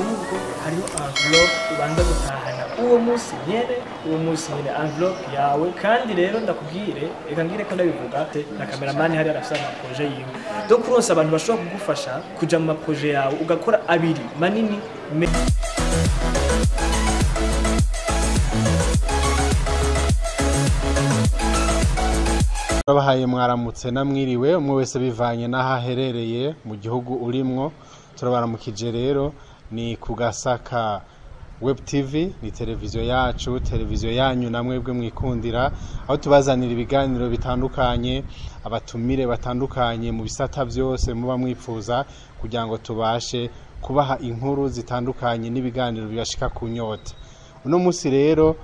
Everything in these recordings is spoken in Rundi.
Ahubwo hariho enveloppe ubanza gutahana uwo munsi nyene, uwo munsi nyene enveloppe yawe. Kandi rero ndakubwire, reka ngire ko ndabivuga na cameraman hari arafise ama projet yiwe. Donc uronse abantu bashobora kugufasha kuja mu ma projet yawe, ugakora abiri manini. Turabahaye mwaramutse namwiriwe, umwe wese bivanye n'aho aherereye mu gihugu urimwo. Turabaramukije rero, ni ku Gasaka Web TV, ni televiziyo yacu, televiziyo yanyu namwebwe mwikundira, aho tubazanira ibiganiro bitandukanye, abatumire batandukanye mu bisata byose muba mwipfuza, kugira ngo tubashe kubaha inkuru zitandukanye n'ibiganiro bibashika ku nyota. Uno munsi rero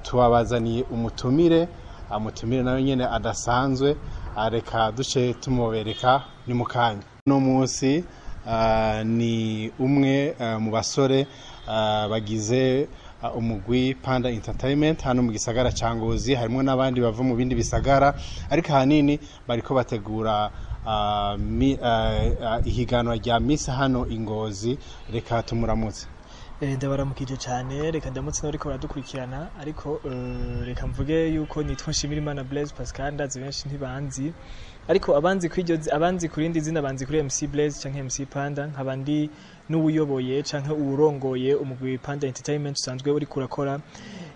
tubabazaniye umutumire, amutumire nawe nyene adasanzwe. Reka duce tumubereka ni mu kanya. Uno munsi ni umwe mu basore bagize umugwi Panda Entertainment hano mu gisagara ca Ngozi. Harimo n'abandi bava mu bindi bisagara, ariko ahanini bariko bategura ihiganwa rya Miss hano i Ngozi. Reka tumuramutse. Ndabaramukije cyane. Reka ndamutse n'ariko baradukurikirana, ariko reka mvuge yuko nitwa Nshimirimana Blaise Pascal. Ndazi benshi ntibanzi, ariko abanzi kwiryo abanzi kurindi zina banzi kuri MC Blaise canke MC Panda. Nkaba ndi n'uwuyoboye canke uwurongoye umugwi Panda Entertainment usanzwe uri kurakora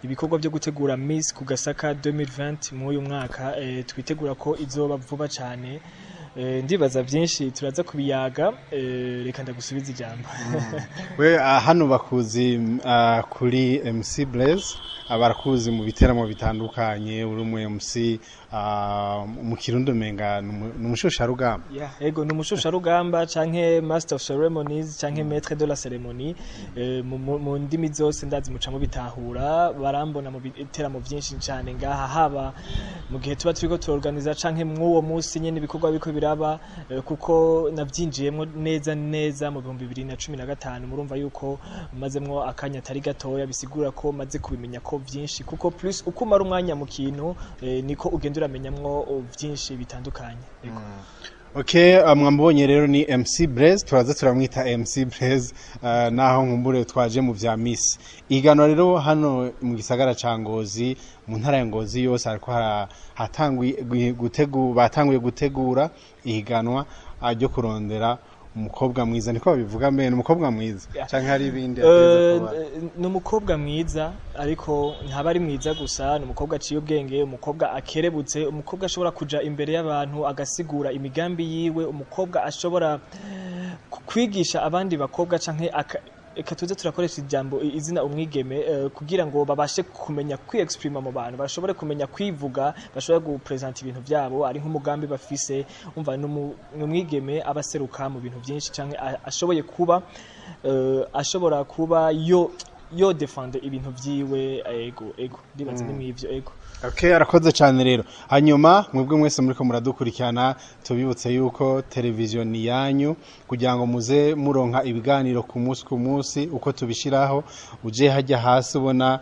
ibikorwa byo gutegura Miss ku Gasaka 2020 muri uyu mwaka. Twitegura ko izoba vuba cyane. Ndibaza byinshi turaza kubiyaga. Reka ndagusubiza ijambo. We hano bakuzi kuri MC Blaise, barakuzi mu biteramo bitandukanye, uri umu MC, mu Kirundi umenga ni umushusharugamba. Yeah, ego, ni umushusharugamba canke master of ceremonies canke maître de la cérémonie. Mu ndimi zose ndazi muca mubitahura. Barambona mu biteramo byinshi cane ngaha, haba mu gihe tuba turiko turorganiza canke mw'uwo munsi nyene ibikorwa biriko biraba, kuko navyinjiyemwo neza neza mu 2015. Murumva yuko mazemwo akanya atari gatoya, bisigura ko maze kubimenya ko vyinshi, kuko plus uko umara umwanya mu kintu, niko ugenda uramenyamwo vyinshi bitandukanye. Ego. Okay, mwamubonye rero ni MC Blaise, turaza turamwita MC Blaise, naho nkumbure twaje mu vya Miss. Iganwa rero hano mu gisagara ca Ngozi, mu ntara ya Ngozi yose hariko hatanguye gutegura, batanguye gutegura ihiganwa ryo kurondera umukobwa mwiza. Niko babivuga mbere, umukobwa mwiza canke hari ibindi ateza kuba? Ni umukobwa mwiza, ariko ntaba ari mwiza gusa. Ni umukobwa aciye ubwenge, umukobwa akerebutse, umukobwa ashobora kuja imbere y'abantu agasigura imigambi yiwe, umukobwa ashobora kwigisha abandi bakobwa canke eka tuze turakoresha ijambo izina umwigeme, kugira ngo babashe kumenya kwiexprima mu bantu, bashobore kumenya kwivuga, bashobore gupresenta ibintu byabo, ari nk'umugambi bafise. Umva, ni umwigeme aba aseruka mu bintu byinshi canke ashoboye kuba ashobora kuba yo defende ibintu vyiwe. Ego, ndibaza ni mwivyo, ego. Okay, arakoze cyane rero. Hanyuma mwebwe mwese muriko muradukurikirana, tubibutse yuko televiziyo ni yanyu, kugira ngo muze muronka ibiganiro ku munsi ku munsi uko tubishiraho. Uje hajya hasi ubona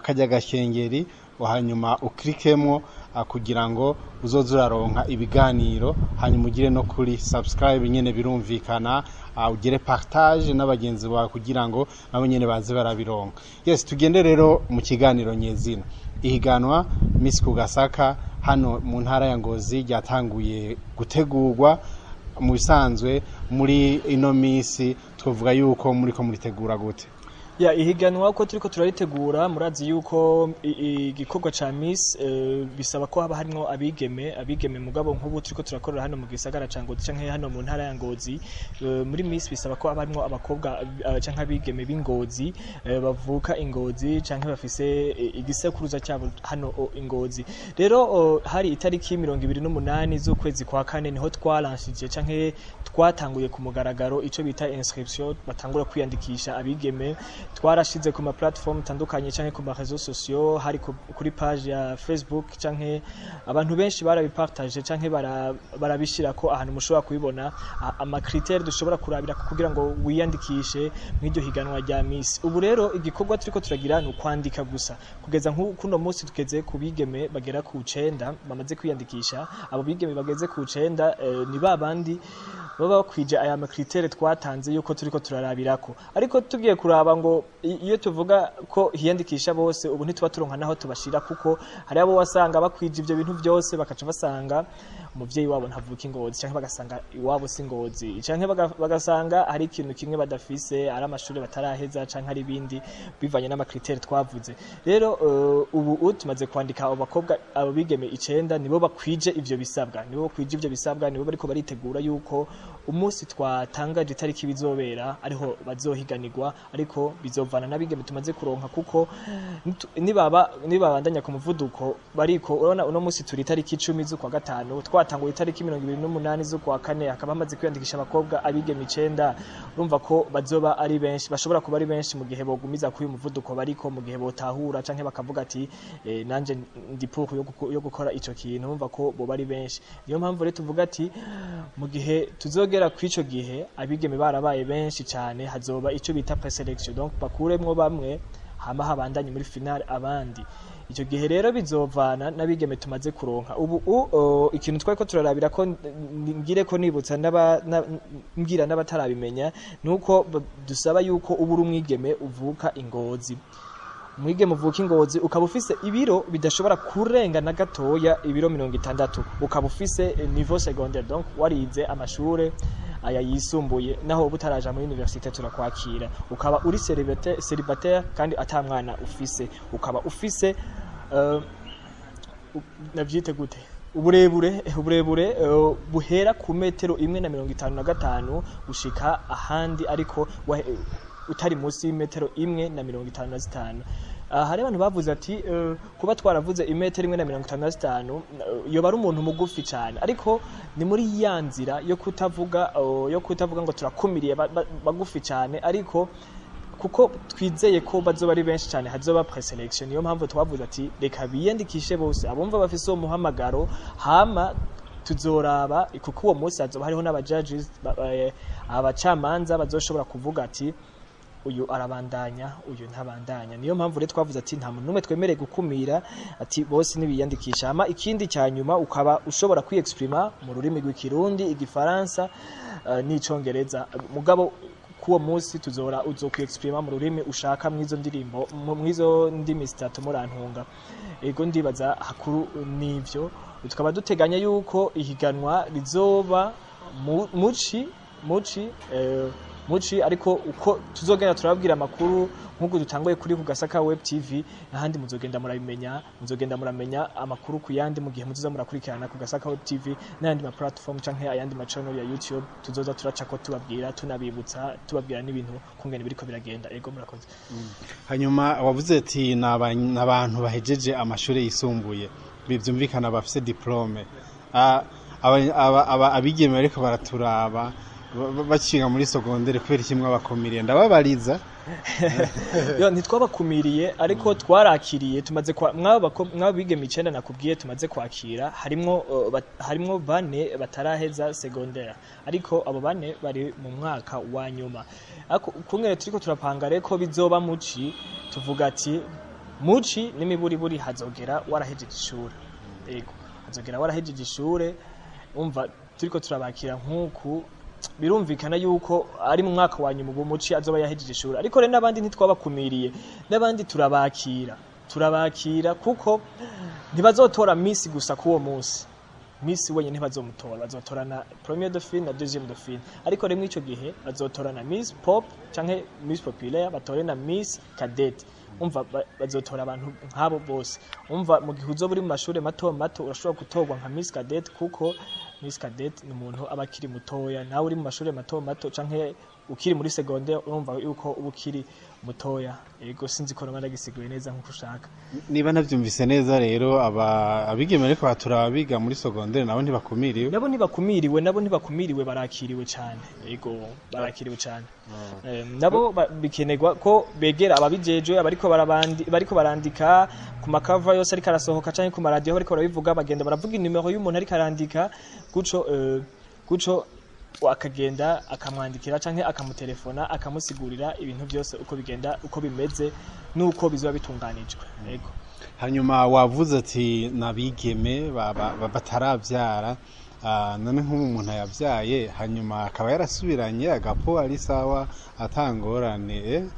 kajya gakengeri, hanyuma uklikemwo kugira ngo uzoze uraronka ibiganiro. Hanyuma ugire no kuri subscribe nyene, birumvikana, ugire partage n'abagenzi bawe kugira ngo nabo nyene baze barabironka. Yes, tugende rero mu kiganiro nyezina. Ihiganwa Miss Kugasaka hano mu ntara ya Ngozi ryatanguye gutegurwa. Mu bisanzwe muri ino misi twavuga yuko muriko muritegura gute? Ya, ihiganwa ko turiko turaritegura, murazi yuko igikorwa ca Miss bisaba ko haba harimwo abigeme. Mugabo nk'ubu turiko turakorera hano mu gisagara ca Ngozi canke hano mu ntara ya Ngozi, muri Miss bisaba ko haba harimwo abakobwa canke abigeme b'Ingozi, bavuka Ingozi canke bafise igisekuruza cyabo hano Ingozi. Rero hari itariki 28 z'ukwezi kwa kane niho twaranshije canke twatanguye ku mugaragaro ico bita inscription, batangura kwiyandikisha abigeme. Twarashize ku ma platform atandukanye canke ku ma réseaux sociaux, hari kuri page ya Facebook, canke abantu benshi barabipartage canke barabishira ko ahantu mushobora kubibona ama critères dushobora kurabira kugira ngo wiyandikishe mw'iryo higanwa rya Miss. Ubu rero igikorwa turiko turagira ni ukwandika gusa. Kugeza kuno munsi tugeze ku bigeme bagera ku 9 bamaze kwiyandikisha. Abo bigeme bageze ku 9 ni ba bandi baba bakwije aya ma critères twatanze yuko turiko turarabirako. Ariko tugiye kuraba ngo iyo tuvuga ko hiyandikisha bose, ubu ntituba turonka naho tubashira, kuko hari abo wasanga bakwije ivyo bintu byose, bakaca basanga umuvyeyi wabo ntavuka ingozi, canke bagasanga iwabo si Ngozi, canke bagasanga hari ikintu kimwe badafise, ari amashuri bataraheza, canke ari ibindi bivanye n'ama critères twavuze. Rero ubu tumaze kwandika abo bakobwa, abo bigeme 9, nibo bakwije ivyo bisabwa, nibo bakwije ivyo bisabwa, nibo bariko baritegura yuko umunsi twatangaje itariki bizobera ariho bazohiganirwa. Ariko bizovana n'abigeme tumaze kuronka, kuko nibaba nibabandanya ku muvuduko bariko, urabona uno munsi turi itariki 10 z'ukwa gatanu, twatanguye itariki 28 z'ukwa kane, hakaba hamaze kwiyandikisha abakobwa, abigeme 9. Urumva ko bazoba ari benshi, bashobora kuba ari benshi mu gihe bogumiza kuri uyu muvuduko bariko, mu gihe botahura canke bakavuga ati nanje ndi pour yo gukora ico kintu. Urumva ko boba ari benshi. Niyo mpamvu rero tuvuga ati mu gihe tuzogera kw'ico gihe abigeme barabaye benshi cyane, hazoba ico bita présélection, donc bakuremwo bamwe, hama habandanye muri finale abandi. Icyo gihe rero bizovana n'abigeme tumaze kuronka ubu. Ikintu twari ko turarabira ko ngire ko nibutsa mbwira n'abatarabimenya nuko dusaba yuko ubu uri umwigeme uvuka Ingozi, umwigeme uvuka Ingozi, ukaba ufise ibiro bidashobora kurenga na gatoya ibiro 60, ukaba ufise niveau secondaire, donc warize amashure aya yisumbuye, naho uba utaraja muri université turakwakira, ukaba uri célibataire kandi ata mwana ufise, ukaba ufise navyite gute, uburebure buhera ku metero 1.55 gushika ahandi, ariko utari munsi y'imetero 1.55. Hari abantu bavuze ati kuba twaravuze imetero 1.55, yoba ari umuntu mugufi cyane. Ariko ni muri ya nzira yo kutavuga ngo turakumiriye bagufi cyane, ariko kuko twizeye ko bazoba ari benshi cyane, hazoba présélection. Niyo mpamvu twavuze ati reka biyandikishe bose abumva bafise uwo muhamagaro, hama tuzoraba, kuko uwo munsi hazoba hariho n'aba judges, abacamanza bazoshobora kuvuga ati uyu arabandanya, uyu ntabandanya. Niyo mpamvu rero twavuze ati nta muntu n'umwe twemereye gukumira, ati bose nibiyandikisha. Hama ikindi cya nyuma, ukaba ushobora kwiexprima mu rurimi rw'Ikirundi, Igifaransa n'Icongereza. Mugabo kuwo munsi tuzora uzokwiexprima mu rurimi ushaka mwizo ndirimbo, mwizo ndimi zitatu. Murantunga. Ego, ndibaza hakuru nivyo. Tukaba duteganya yuko ihiganwa rizoba muci, ariko uko tuzogenda turababwira amakuru nk'uko dutanguye kuri ku Gasaka Web TV n'ahandi, muzogenda murabimenya, muzogenda muramenya amakuru ku yandi mu gihe muzoza murakurikirana ku Gasaka Web TV n'ayandi ma platform canke ayandi ma channel ya YouTube tuzoza turaca ko tubabwira, tunabibutsa, tubabwira n'ibintu kungene biriko biragenda. Ego, murakoze. Hanyuma wavuze ati ni abantu bahejeje amashuri yisumbuye, byumvikana bafise diplôme. Abigeme bariko baraturaba baciga muri secondaire, kubera kimwe abakomiriye ndababariza? Yo, ntitwabakumiriye, ariko twarakiriye. Tumaze kwa mwaba bigeme 9 nakubwiye tumaze kwakira, harimwo bane bataraheza secondaire, ariko abo bane bari mu mwaka wa nyuma. Ariko kungene turiko turapanga reko bizoba muci, tuvuga ati muci n'imiburiburi hazogera warahejeje ishure. Ego, hazogera warahejeje ishure. Umva, turiko turabakira nk'uku, birumvikana yuko ari mu mwaka wa nyuma ubu muci azoba yahejeje ishuri. Ariko rero n'abandi ntitwabakumiriye, n'abandi turabakira, turabakira, kuko ntibazotora Miss gusa k'uwo munsi. Miss wenyine ntibazomutora, bazotora na premier dauphine na deuxième dauphine. Ariko rimwe ico gihe bazotora na Miss Pop canke Miss Populaire, batore na Miss Cadette. Umva, bazotora abantu nk'abo bose. Umva, mu gihe uzoba uri mu mashuri mato mato, urashobora gutorwa nka Miss Cadette, kuko Miss Cadette ni umuntu aba akiri mutoya. Nawe uri mu mashuri mato mato canke Ukiri muri secondaire, urumva yuko uba ukiri mutoya. Ego, sinzi ko noba ndagisiguye neza nkuko ushaka. Niba navyumvise neza rero, aba abigeme ariko baturaba biga muri secondaire nabo ntibakumiriwe? Nabo ntibakumiriwe, nabo ntibakumiriwe, barakiriwe cyane. Ego, barakiriwe cyane. Nabo bikenerwa ko begera ababijejwe, abariko barabandi, bariko barandika ku makava yose ariko arasohoka canke ku maradiyo bariko barabivuga, bagenda baravuga inimero y'umuntu ariko arandika guco, guco akagenda akamwandikira canke akamutelefona, akamusigurira ibintu byose uko bigenda, uko bimeze nuko bizoba bitunganijwe. Ego. Hanyuma wavuze ati nabigeme bataravyara. None nk'ubu umuntu yabyaye, hanyuma akaba yarasubiranye agapo, ari sawa, atangorane,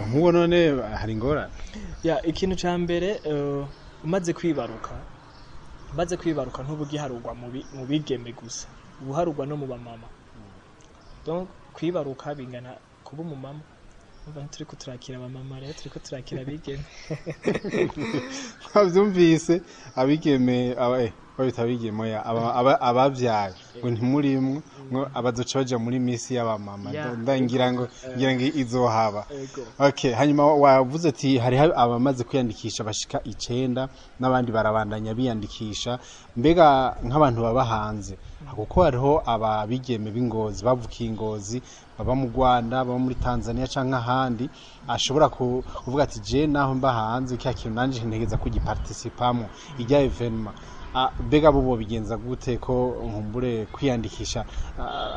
nk'uwo none hari ingorane? Ya, ikintu ca mbere, umaze kwibaruka ntuba ugiharurwa mu bigeme gusa, uba uharurwa no mu bamama. Donc kwibaruka bingana kuba umumama. Umva, ntituriko turakira abamama rero, turiko turakira abigeme. Twavyumvise, abigeme babita abigeme, oya, abavyaye ngo ntimurimwo, ngo abazoca baja muri misi y'abamama. Ngira ngo izohaba. Ego. Okay, hanyuma wavuze ati hariho abamaze kwiyandikisha bashika 9, n'abandi barabandanya biyandikisha. Mbega nk'abantu baba hanze, kuko hariho ababigeme b'Ingozi bavukiye Ingozi baba mu Rwanda, baba muri Tanzania canke ahandi, ashobora kuvuga ati je naho mba hanze, kya kintu nanje ntegeza kugiparticipamo, irya événement. Mbega bo bobigenza gute, ko nkumbure kwiyandikisha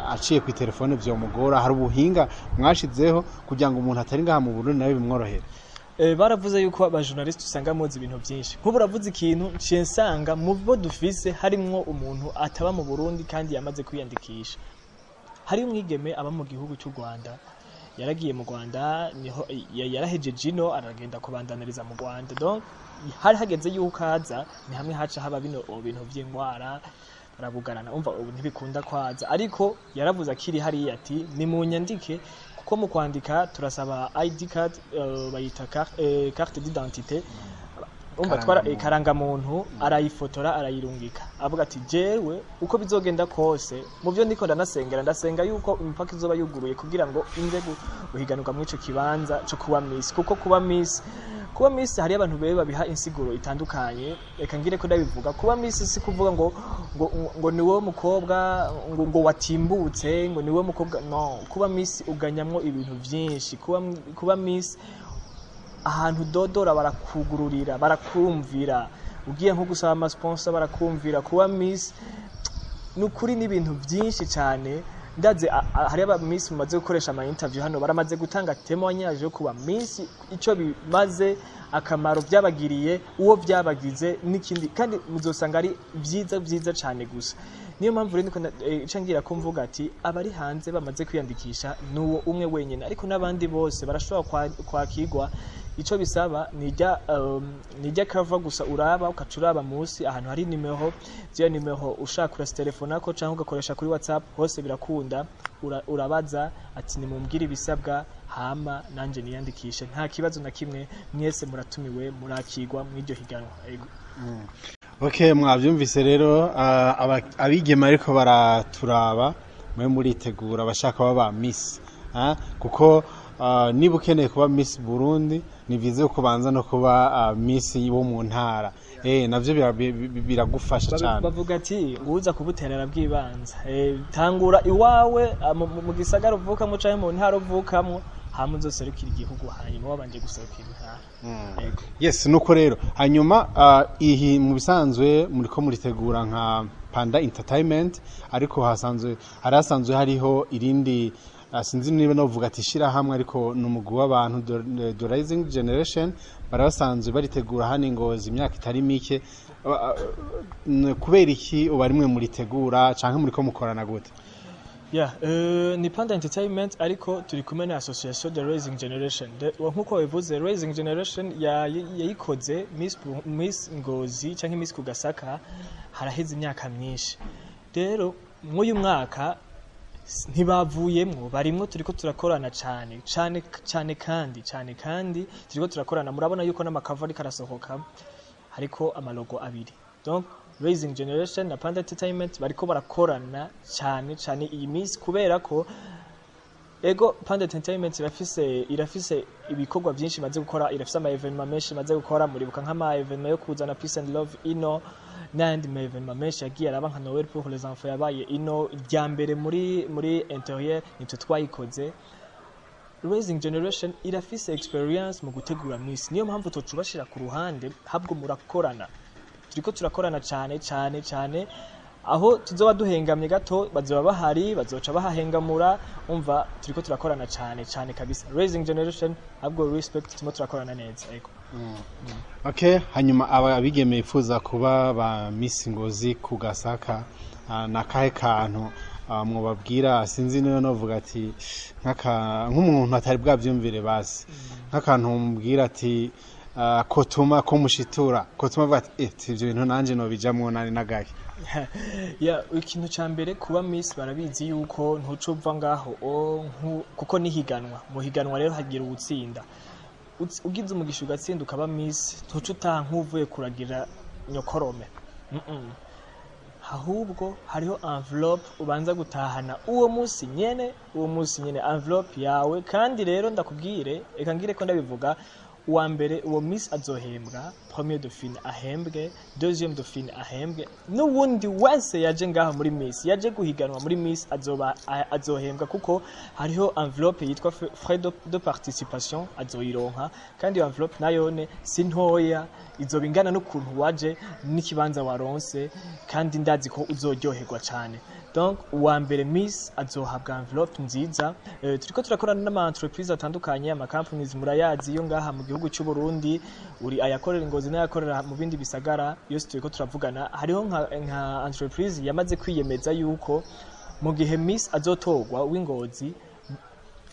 aciye ku telefone vyomugora? Hari ubuhinga mwashizeho kugira ngo umuntu atari ngaha mu Burundi nawe bimworohere? Baravuze yuko abajournaliste usanga muzi ibintu byinshi. Nk'ubu uravuze ikintu, nciye nsanga mu bo dufise harimwo umuntu ataba mu Burundi kandi yamaze kwiyandikisha. Hari umwigeme aba mu gihugu cy'u Rwanda, yaragiye mu Rwanda, niho yarahejeje ino, aragenda kubandaniriza mu Rwanda. Donc hari hageze yuko aza, ni hamwe haca haba bino bintu vy'indwara, barabugarana, umva ubu ntibikunda kwaza. Ariko yaravuze akiri hariya ati ni mu nyandike, kuko mu kwandika turasaba ID card, bayita carte d'identité, umva twara karangamuntu, arayifotora, arayirungika, avuga ati jewe uko bizogenda kose, mu byo ndiko ndanasengera, ndasenga yuko imipaka izoba yuguruye kugira ngo inze guhiganirwa muri ico kibanza co kuba Miss. Kuko kuba Miss hari abantu bebe babiha insiguro itandukanye. Reka ngire ko ndabivuga: kuba Miss si kuvuga ngo ni wowe mukobwa ngo watimbutse, ngo ni wowe mukobwa. No kuba Miss uganyamwo ibintu vyinshi. Kuba Miss, ahantu dodora barakugururira, barakumvira. Ugiye nko gusaba amasponsor, barakumvira. Kuba Miss ni ukuri n'ibintu byinshi cyane. Ndaze hari aba Miss mumaze gukoresha ama interview hano, baramaze gutanga témoignage yo kuba Miss, icyo bimaze, akamaro byabagiriye, uwo byabagize n'ikindi, kandi muzosanga ari byiza byiza cyane gusa. Niyo mpamvu rero ndiko ica ngira ko mvuga ati abari hanze bamaze kwiyandikisha n'uwo umwe wenyine, ariko n'abandi bose barashobora kwakirwa. Ico bisaba nijya cover gusa, uraba ukaca uraba munsi ahantu hari nimero, ziriya nimero ushaka urasitelefonako cyangwa ugakoresha kuri WhatsApp, hose birakunda. Urabaza ati nimumbwire ibisabwa, hama nanje niyandikishe. Nta kibazo na kimwe, mwese muratumiwe, murakigwa mw'iryo higanwa. Ego. Okay, mwavyumvise rero, abigeme ariko baraturaba, mwe muritegura abashaka baba Miss, kuko niba ukeneye kuba Miss Burundi, ni byiza ko ubanza no kuba Miss wo mu ntara, navyo biragufasha cyane. Bavuga ati uza kubutera arabwibanza. Tangura iwawe, mu gisagara uvukamo canke mu ntara uvukamo, hama uzoserukira igihugu hanyuma wabanje guserukira intara. Ego. Yes, nuko rero hanyuma ihi mu bisanzwe muriko muritegura nka Panda Entertainment, ariko hasanzwe hari hasanzwe hariho irindi, sinzi niba novuga ati shirahamwe, ariko ni umugwi w'abantu, The Rising Generation, barabasanzwe baritegura hano i Ngozi imyaka itari mike. Kubera iki ubu ari mwe muritegura, canke muriko mukorana gute? Yeah, ni Panda Entertainment, ariko turi kumwe na Association The Rising Generation. Nkuko babivuze, Rising Generation yayikoze Miss Ngozi canke Miss Kugasaka haraheze imyaka myinshi. Rero mw'uyu mwaka ntibavuyemwo, barimwo, turiko turakorana cane cane cane, kandi cane, kandi turiko turakorana. Murabona yuko n'amakava ariko arasohoka hariko amalogo abiri. Donc Raising Generation na Panda Entertainment bariko barakorana cyane cyane iyi minsi, kubera ko Ego, Panda Entertainment irafise ibikorwa byinshi imaze gukora, irafise ama événements menshi imaze gukora. Muribuka nk'ama événements yo kuzana Peace and Love ino, n'ayandi ma événements menshi yagiye araba, nka Noël pour les enfants yabaye ino rya mbere muri intérieur, nitwe twayikoze. Raising Generation irafise experience mu gutegura Miss, niyo mpamvu tocubashira ku ruhande, habwo murakorana. Turiko turakorana cyane cyane cyane. Aho tuzoba duhengamye gato, bazoba bahari, bazoca bahahengamura. Umva, turiko turakorana cyane cyane kabisa. Raising Generation, ahubwo respect, turimo turakorana neza, ego. Okay, hanyuma aba abigeme bifuza kuba ba Miss Ngozi ku Gasaka, na kahe kantu mwobabwira? Sinzi niyo novuga ati nk'umuntu atari bwavyumvire, basi nk'akantu mubwira ati kotuma ko mushitura, kotuma avuga ati ivyo bintu nanje nobijamwo nani nagake. Ya, ikintu ca mbere, kuba Miss barabizi yuko ntuca uva ngaho kuko nihiganwa. Mu higanwa rero hagira uwutsinda. Ugize umugisha ugatsinda ukaba Miss, ntuca utaha nk'uvuye kuragira nyokorome. Ahubwo hariho envelope ubanza gutahana uwo munsi nyene, uwo munsi nyene envelope yawe. Kandi rero ndakubwire, reka ngire ko ndabivuga, uwa mbere uwo Miss azohembwa, premier dauphine ahembwe, deuxième dauphine ahembwe, n'uwundi wese yaje ngaha muri Miss, yaje guhiganwa muri Miss, azoba azohembwa, kuko hariho envelope yitwa frais de participation azoyironka. Kandi iyo envelope nayone si ntoya, izoba ingana n'ukuntu waje n'ikibanza waronse, kandi ndazi ko uzoryoherwa cyane. Donc uwa mbere Miss azohabwa envelope nziza. Turiko turakorana n'ama entreprise atandukanye, ama companies murayazi yo ngaha mu gihugu cy'u Burundi, uri ayakorera Ingozi n'ayakorera mu bindi bisagara yose turiko turavugana. Hariho nka entreprise yamaze kwiyemeza yuko mu gihe Miss azotorwa w'Ingozi,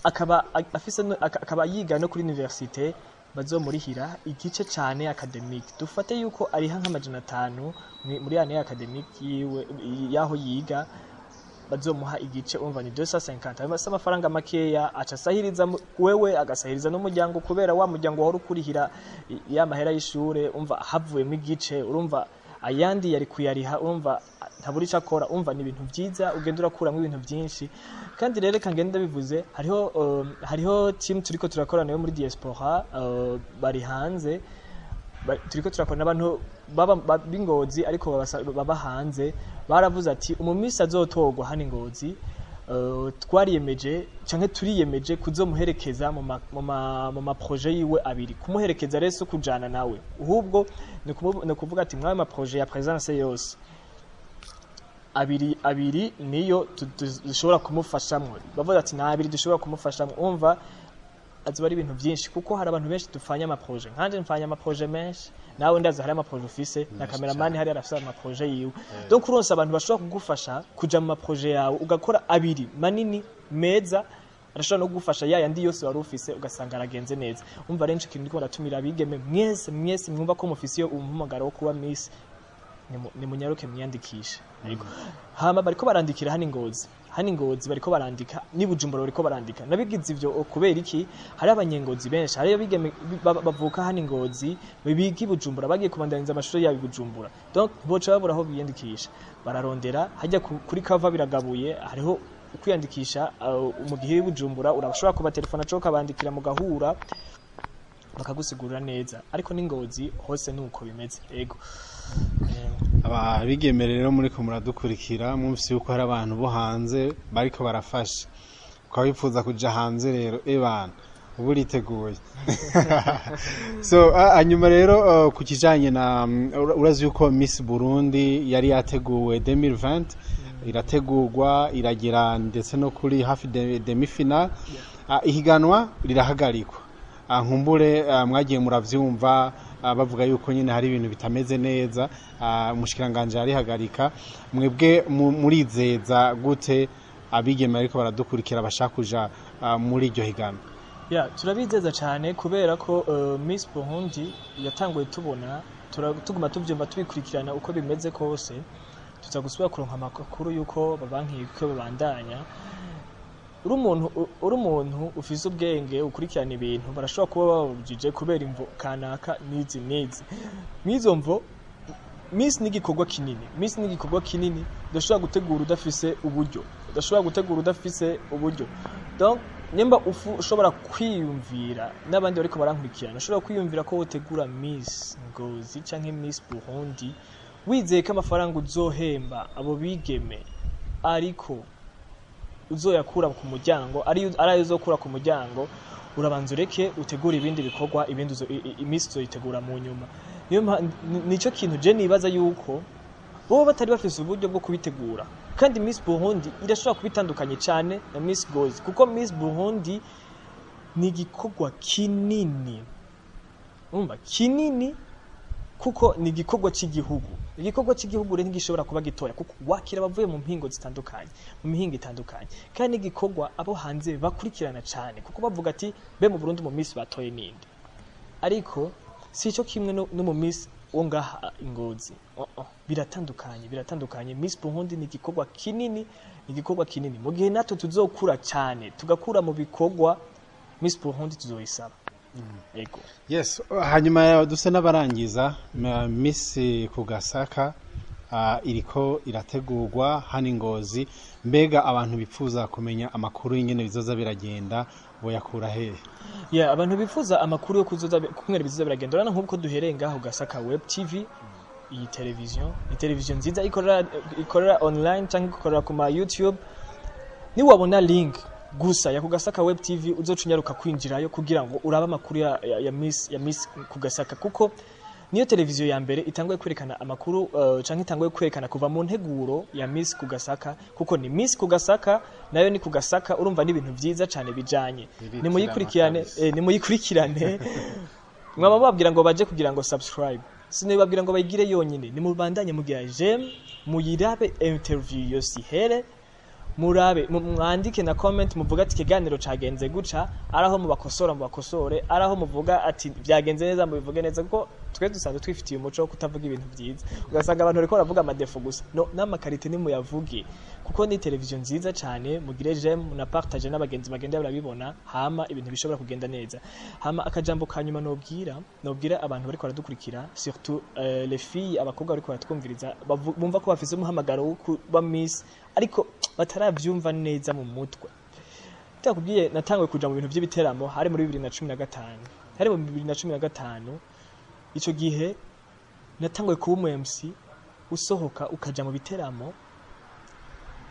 akaba afise akaba yiga no kuri université, bazomurihira igice cane académique. Dufate yuko ariha nk'500 muri année académique yiwe yaho yiga, bazomuha igice, umva ni 250. Ayo si amafaranga makeya, aca asahiriza wewe, agasahiriza n'umuryango, kubera wa muryango wahora ukurihira ya mahera y'ishure, umva havuyemo igice, urumva ayandi yari kuyariha, urumva ntabura icyo akora. Umva, ni ibintu byiza, ugenda urakuramo ibintu byinshi. Kandi rero reka ngende bivuze, hariho team turiko turakorana yo muri diaspora, bari hanze. Turiko turakorana n'abantu baba b'Ingozi ariko baba hanze. Baravuze ati umumisi azotorwa hano Ingozi, twariyemeje canke turiyemeje kuzomuherekeza mu ma projets yiwe abiri. Kumuherekeza rero si kujana nawe, ahubwo ni ukuvuga ati mwayo ma projets ya présence yose abiri abiri niyo dushobora kumufashamwo. Bavuga ati nta abiri dushobora kumufashamwo. Umva, azoba ari ibintu byinshi, kuko hari abantu benshi dufanya ama projets. Nkanje mfanya ama projets menshi, nawe ndazi hari ama projets ufise, na Menshi cameraman cane. hari arafise ama projets yiwe. Donc uronse abantu bashobora kugufasha kuja mu ma projets yawe, ugakora abiri manini meza, arashobora no kugufasha ya yandi yose wari ufise, ugasanga aragenze neza. Umva rero, ico kintu ndiko ndatumira abigeme mwese, mwese mwumva ko mufise iyo umuhamagaro wo kuba Miss, nimunyaruke mwiyandikishe. Ariko hama bariko barandikira hano Ingozi, hano Ingozi bariko barandika, ni Bujumbura bariko barandika. Nabigize ivyo kubera iki? Hari abanyengozi benshi, hari abigeme bavuka hano Ingozi biga i Bujumbura, bagiye kubandaniza amashuri yabo i Bujumbura. Donc boca babura aho biyandikisha, bararondera hajya kuri kava biragabuye, hariho kwiyandikisha. Mu gihe uri Bujumbura urashobora kubatelefona cyangwa ukabandikira, mugahura bakagusigurira neza. Ariko n'Ingozi hose nuko bimeze, ego. Ababigeme rero muriko muradukurikira, mwumvise yuko hari abantu bo hanze bariko barafasha, ukaba wifuza kuja hanze rero, ebana uba uriteguye. So hanyuma rero, ku kijanye na urazi yuko Miss Burundi yari yateguwe 2020, irategurwa, iragera ndetse no kuri hafi demi-finale, ihiganwa rirahagarikwa. Nkumbure mwagiye muravyumva, bavuga yuko nyine hari ibintu bitameze neza, umushikiranganje arihagarika. Mwebwe murizeza gute abigeme ariko baradukurikira bashaka kuja muri iryo higanwa? Ya, turabizeza cyane, kubera ko Miss Burundi yatanguye tubona tuguma tuvyumva, tubikurikirana uko bimeze kose. Tuza gusubira kuronka amakuru yuko babankiye ko babandanya. Uri umuntu ufise ubwenge, ukurikirana ibintu, barashobora kuba babujije kubera imvo kanaka n'izi n'izi mwizo mvo. Miss ni igikorwa kinini, Miss ni igikorwa kinini udashobora gutegura udafise uburyo, udashobora gutegura udafise uburyo. Donc Nimba ushobora kwiyumvira, n'abandi bariko barankurikirana, ushobora kwiyumvira ko wotegura Miss Ngozi canke Miss Burundi, wizeye ko amafaranga uzohemba abo bigeme ariko uzoyakura ku muryango, ari ayo uzokura ku muryango, urabanza ureke utegure ibindi bikorwa, ibindi Miss uzoyitegura mu nyuma. Niyo nico kintu je nibaza yuko bo batari bafise uburyo bwo kubitegura. Kandi Miss Burundi irashobora kuba itandukanye cyane na Miss Ngozi, kuko Miss Burundi ni igikorwa kinini, umva, kinini, kuko ni igikorwa cy'igihugu. Igikorwa cy'igihugu rero ntigishobora kuba gitoya, kuko wakira abavuye mu mpingo zitandukanye, mu mihingo itandukanye, kandi n'igikorwa abo hanze bakurikirana cyane, kuko bavuga ati: "Be mu Burundi mu Miss batoye ninde?" Ariko si cyo kimwe no mu Miss wo ngaha i Ngozi. Oh, oh. Biratandukanye, biratandukanye. Miss Burundi ni igikorwa kinini, ni igikorwa kinini. Mu gihe natwe tuzokura cyane, tugakura mu bikorwa, Miss Burundi tuzoyisaba. Yego. Yes, hanyuma dusa n'abarangiza. Miss Kugasaka iriko irategurwa hano i Ngozi. Mbega abantu bipfuza kumenya amakuru y'ingene bizoza biragenda boyakura hehe? Yeah, abantu bifuza amakuru yo kuzoza kumwera bizoza biragenda, urabona nk'uko duhereye ngaho Gasaka Web TV, iyi television ni television nziza ikorera online cyangwa ikorera ku ma YouTube. Niwabona link gusa ya Kugasaka Web TV, uzoca unyaruka kwinjirayo kugira ngo urabe amakuru ya Miss Kugasaka, kuko niyo televiziyo ya mbere itanguye kwerekana amakuru canke itanguye kwerekana kuva mu nteguro ya Miss Kugasaka, kuko ni Miss Kugasaka nayo ni Kugasaka. Urumva ni ibintu vyiza cane bijanye. Biritirana Nimuyikurikirane. Kabisa. Nimuyikurikirane. Mwaba babwira ngo baje kugira ngo subscribe, sinababwira ngo bayigire yonyine. Nimubandanye mugira j'aime, muyirabe interview yose ihere, murabe, mwandike na comment, muvuga ati ikiganiro cagenze guca, araho mubakosora mubakosore, araho muvuga ati byagenze neza mubivuge neza, kuko twe dusanzwe twifitiye umuco wo kutavuga ibintu byiza, ugasanga abantu bariko baravuga ama défauts gusa. No n'ama qualités nimuyavuge, kuko ni televiziyo nziza cyane. Mugire j'aime na partage n'abagenzi bagenda barabibona, hama ibintu bishobora kugenda neza. Hama akajambo ka nyuma nobwira abantu bariko baradukurikira, surtout les filles, abakobwa bariko baratwumviriza, bumva ko bafise umuhamagaro wo kuba Miss ariko bataravyumva neza mu mutwe. Ndakubwiye, natanguye kuja mu bintu by'ibiteramo hari muri 2015, hari mu 2015. Ico gihe natanguye kuba umu MC, usohoka ukaja mu biteramo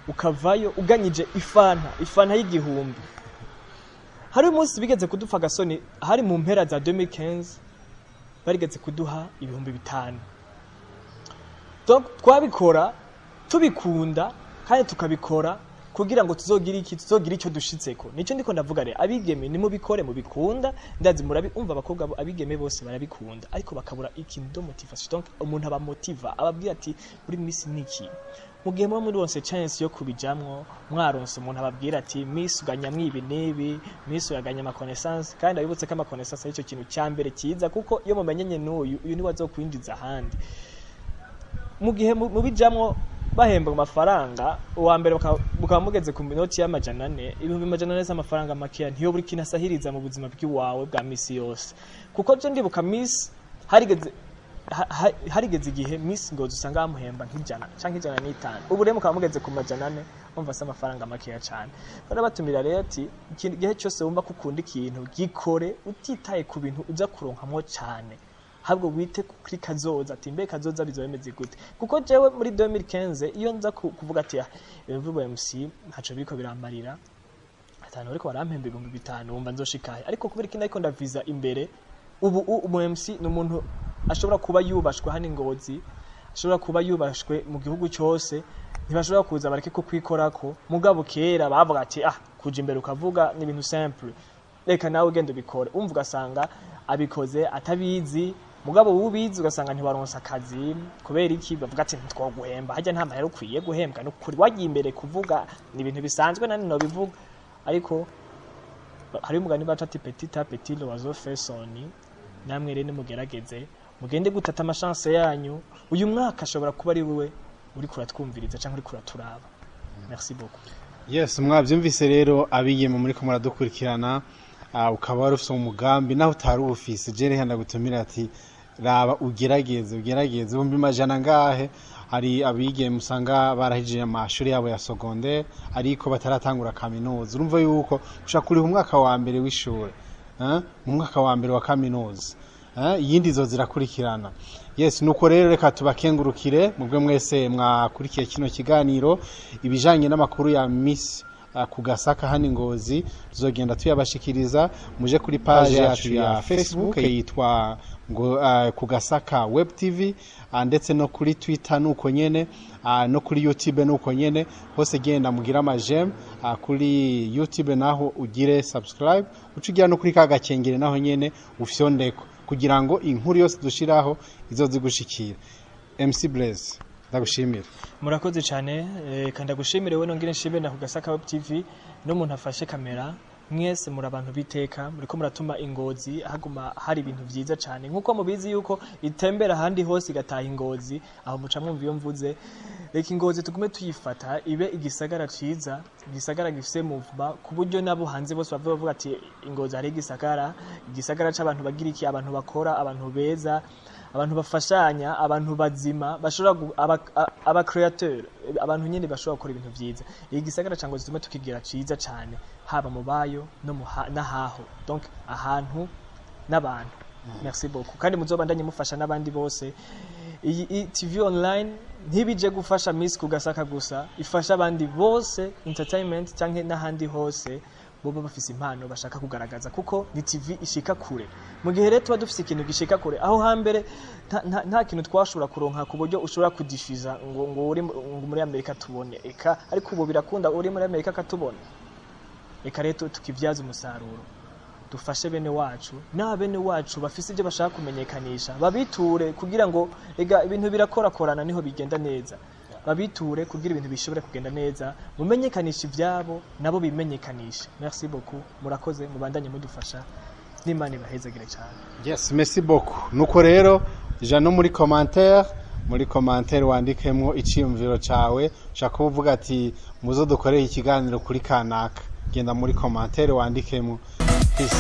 ukavayo uganyije ifanta y'igihumbi. Hari umunsi bigeze kudupfa agasoni, hari mu mpera za 2015, barigeze kuduha 5000. Donc twabikora tubikunda kandi tukabikora kugira ngo tuzogire iki, tuzogire icyo dushitseko. Nico ndiko ndavuga rero, abigeme nimubikore mubikunda. Ndazi murabi umva, abakobwa abigeme bose barabikunda, ariko bakabura ikintu de motivation. Donc umuntu abamotiva, ababwira ati muri Miss niki. Mu gihe muba muronse chance yo kubijamwo, mwaronse umuntu ababwira ati Miss uganyamwo ibi n'ibi, Miss uraganya ama connaissance, kandi abibutse ko ama connaissance ari cyo kintu cya mbere cyiza, kuko iyo mumenyenye n'uyu, uyu niwe azokwinjiza ahandi. Mu gihe mubijamwo bahembwa amafaranga, uwa mbere mukaba mugeze ku minoti y'400, 400,000 z'amafaranga makeya, ntiyo buri kintu asahiriza mu buzima bw'iwawe bwa misi yose. Kuko je ndibuka Miss harigeze igihe Miss Ngozi usanga bamuhemba nk'ijana canke 105. Ubu rero mukaba mugeze ku 400, umva se amafaranga makeya cane. Barabatumira rero ati igihe cyose wumva ko ukunda ikintu, gikore utitaye ku bintu uza kuronkamwo cane, ahubwo wite kuri kazoza, ati mbe kazoza bizoba bimeze gute? Kuko jewe muri 2015 iyo nza kuvuga ati ah, ibintu vy'ubu MC ntaco biriko biramarira, atanu bariko barampemba 5000, wumva nzoshikahe? Ariko kubera iki nariko ndaviza imbere, ubu umu MC ni umuntu ashobora kuba yubashwe hano i Ngozi, ashobora kuba yubashwe mu gihugu cyose, ntibashobora kuza bareke ko kwikorako. Mugabo kera bavuga ati ah, kuja imbere ukavuga ni ibintu simple, reka nawe ugenda ubikore. Umva, ugasanga abikoze atabizi, mugabo ubizi ugasanga ntibaronsa akazi. Kubera iki? Bavuga ati ntitwoguhemba, harya nta mahera ukwiye guhembwa. Nukuri wagiye imbere kuvuga ni ibintu bisanzwe, nani nobivuga. Ariko hari umugani baca ati petit à petit l'oiseau fait son nid. Namwe rero nimugerageze mugende gutata ama chance yanyu. Uyu mwaka ashobora kuba ari wewe uri kuratwumviriza canke uri kuraturaba. Merci beaucoup. Yes, mwabyumvise rero, abigeme muri ko muradukurikirana, ukaba wari ufise umugambi naho utari uwufise, je reka ndagutumira ati Raba ugerageze, ugerageze 100,000 ngahe. Hari abigeme usanga barahije amashuri yabo ya secondaire ariko bataratangura kaminuza. Urumva yuko ushaka kuriha umwaka wa mbere w'ishure, mu mwaka wa mbere wa kaminuza, iyindi zo zirakurikirana. Yes, nuko rero reka tubakengurukire mubwe mwese mwakurikiye kino kiganiro. Ibijanye n'amakuru ya Miss Kugasaka hano Ngozi tuzogenda tuyabashikiriza. Muje kuri page yacu ya Facebook yitwa ngo Kugasaka Web TV, ndetse no kuri Twitter nuko nyene, no kuri YouTube nuko nyene. Hose genda mugira ama j'aime, kuri YouTube naho ugire subscribe, ucugira no kuri kagakengere naho nyene ufyondeko kugira ngo inkuru yose dushiraho izozigushikira. MC Blaise, ndagushimira. Murakoze cyane, kandi ndagushimire we, nongere nshimire na Kugasaka Web TV n'umuntu afashe kamera. Mwese muri abantu biteka, muriko muratuma Ingozi haguma hari ibintu vyiza cyane, nkuko mubizi yuko itembera ahandi hose igataha Ingozi. Aho muca mwumva iyo mvuze. Reka Ingozi tugume tuyifata ibe igisagara ciza, igisagara gifise movement, ku buryo nabo hanze bose bava bavuga ati Ingozi hari igisagara, igisagara c'abantu bagira iki, abantu bakora, abantu beza, abantu bafashanya, abantu bazima bashobora aba créateur, abantu nyene bashobora gukora ibintu vyiza. Iki gisagara ca Ngozi tume tukigira ciza cane, haba mu bayo no mu n'ahaho, donc ahantu n'abantu. Merci beaucoup, kandi muzobandanye mufasha n'abandi bose. Iyi TV online ntibije gufasha Miss Kugasaka gusa, ifasha abandi bose, entertainment canke n'ahandi hose boba bafise impano bashaka kugaragaza, kuko ni TV ishika kure. Mu gihe rero tuba dufise ikintu gishika kure, aho hambere nta kintu twashobora kuronka ku buryo ushobora kudishiza ngo uri ngo muri Amerika tubone, eka ariko ubu birakunda, uri muri Amerika akatubona. Reka rero tukivyaza umusaruro, dufashe bene wacu, na bene wacu bafise ibyo bashaka kumenyekanisha babiture, kugira ngo ega ibintu birakorakorana niho bigenda neza. Babiture kugira ibintu bishobore kugenda neza, mumenyekanisha ivyabo nabo bimenyekanisha. Merci beaucoup, murakoze, mubandanye mudufasha, n'Imana ibahezagire cyane. Yes, merci beaucoup. Nuko rero ja no muri commentaire, muri commentaire wandikemwo iciyumviro cawe. Ushaka kuvuga ati muzo dukoreye ikiganiro kuri kanaka, genda muri commentaire wandikemwo. Peace.